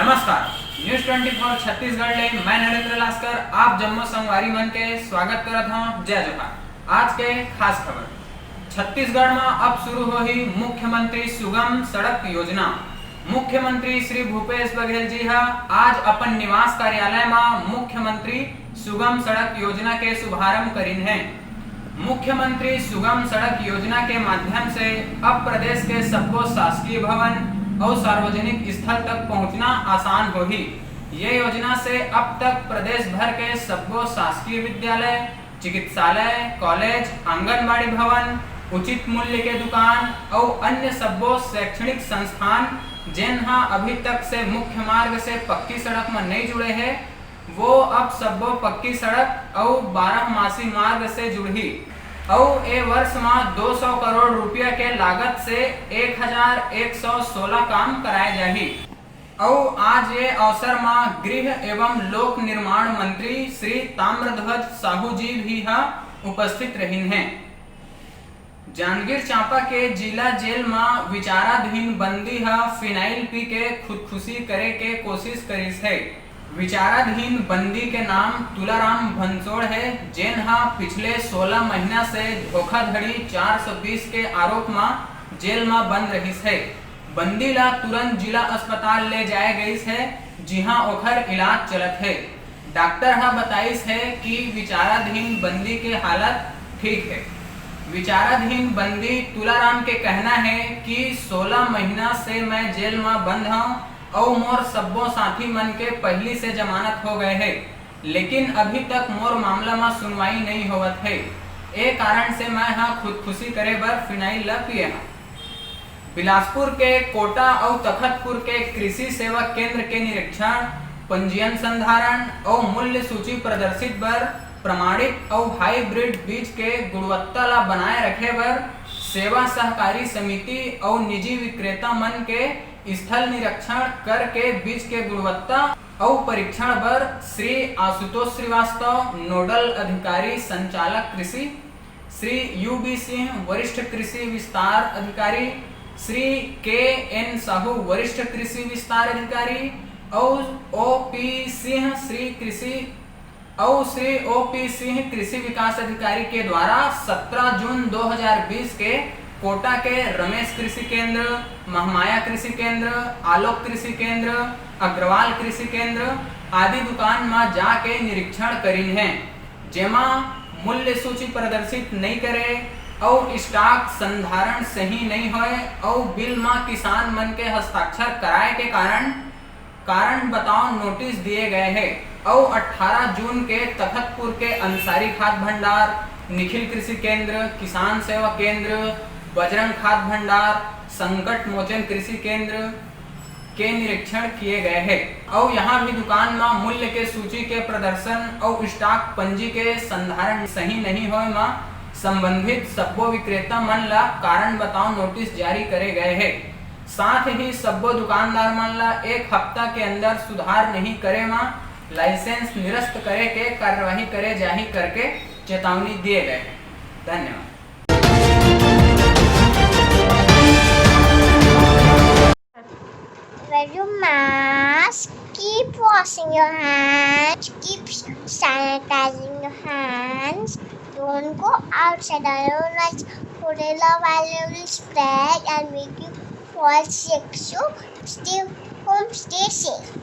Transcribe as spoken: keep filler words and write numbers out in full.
नमस्कार, news twenty four Chhattisgarh ले मैं नरेंद्र लास्कर आप जम्मो संगवारी मन के स्वागत करत हौं। जय जोहार। आज के खास खबर। छत्तीसगढ़ म अब शुरू होही मुख्यमंत्री सुगम सड़क योजना। मुख्यमंत्री श्री भूपेश बघेल जी ह आज अपन निवास कार्यालय म मुख्यमंत्री सुगम सड़क योजना के शुभारंभ करिन हे। मुख्यमंत्री सुगम सड़क योजना के माध्यम से अब प्रदेश के सब्बो शासकीय भवन अउ सार्वजनिक स्थल तक पहुंचना आसान होही। ये योजना से अब तक प्रदेश भर के सब्बो शासकीय विद्यालय, चिकित्सालय, कॉलेज, आंगनबाड़ी भवन, उचित मूल्य के दुकान अउ अन्य सब्बो शैक्षणिक संस्थान, जेन ह अभी तक से मुख्य मार्ग से पक्की सड़क म नइ जुड़े हे, वो अब सब्बो पक्की सड़क अउ बारहमासी मार्ग से जुड़ही अउ ए वर्ष म दो सौ करोड़ रुपया के लागत से एक हजार एक सौ सोलह काम कराए जाही। अउ आज ये अवसर म गृह एवं लोक निर्माण मंत्री श्री ताम्रध्वज साहू जी भी ह उपस्थित रहिन हे। जांजगीर चांपा के जिला जेल म विचाराधीन बंदी ह फिनाइल पी के खुदकुशी करे के कोशिश करिस हे। विचाराधीन बंदी के नाम तुलाराम भंसोड़ हे, जेन ह पिछले सोलह महीना से धोखाधड़ी चार सौ बीस के आरोप म जेल म बंद रहिस हे। बंदी ला तुरंत जिला अस्पताल ले जाए गइस हे, जिहां ओखर इलाज चलत हे। डॉक्टर ह बताइस हे कि विचाराधीन बंदी के हालत ठीक हे। विचाराधीन बंदी तुलाराम के कहना हे कि सोलह महीना से मैं जेल म बंद हंव अउ मोर सब्बो साथी मन के पहिली से जमानत हो गए हे, लेकिन अभी तक मोर मामला म सुनवाई नइ होवत हे। ए कारण से मैं ह खुदकुशी करे बर फिनाइल ल पिए हंव। बिलासपुर के कोटा अउ तखतपुर के कृषि सेवा केंद्र के निरीक्षण, पंजीयन संधारण अउ मूल्य सूची प्रदर्शित बर प्रमाणित अउ हाईब्रिड बीज के गुणवत्ता ला बनाए रखे बर सेवा सहकारी समिति अउ निजी विक्रेता मन के स्थल निरीक्षण करके बीज के गुणवत्ता अउ परीक्षण बर श्री आशुतोष श्रीवास्तव, नोडल अधिकारी, संचालक कृषि, श्री यू बी सिंह, वरिष्ठ कृषि विस्तार अधिकारी, श्री के एन साहू, वरिष्ठ कृषि विस्तार अधिकारी, अउ ओ पी सिंह, श्री कृषि अउ श्री ओ पी सिंह, कृषि विकास अधिकारी के द्वारा सत्रह जून दो हज़ार बीस के कोटा के रमेश कृषि केंद्र, महमाया कृषि केंद्र, आलोक कृषि केंद्र, अग्रवाल कृषि केंद्र आदि दुकान म जाके निरीक्षण करिन हे, जेमा मूल्य सूची प्रदर्शित नइ करे अउ स्टॉक संधारण सही नइ होए अउ बिल म किसान मन के हस्ताक्षर कराए के कारण कारण बताओ नोटिस दिए गए हे। अउ अठारह जून के तखतपुर के अंसारी खाद भंडार, निखिल कृषि केंद्र, किसान सेवा केंद्र, बजरंग खाद भंडार, संकट मोचन कृषि केंद्र के निरीक्षण किए गए हे। अउ यहाँ भी दुकान म मूल्य के सूची के प्रदर्शन अउ स्टॉक पंजी के संधारण सही नहीं होए म संबंधित सब्बो विक्रेता मन ला कारण बताओ नोटिस जारी करे गए हे। साथ ही सब्बो दुकानदार मन ला एक हफ्ता के अंदर सुधार नहीं करे म लाइसेंस निरस्त करे के कार्यवाही करे जाही करके चेतावनी दिए गए हे। धन्यवाद। Wear your mask, keep washing your hands, keep sanitizing your hands. Don't go outside alone, like Chlorella vial will spread and make you fall sick. So stay home, stay safe.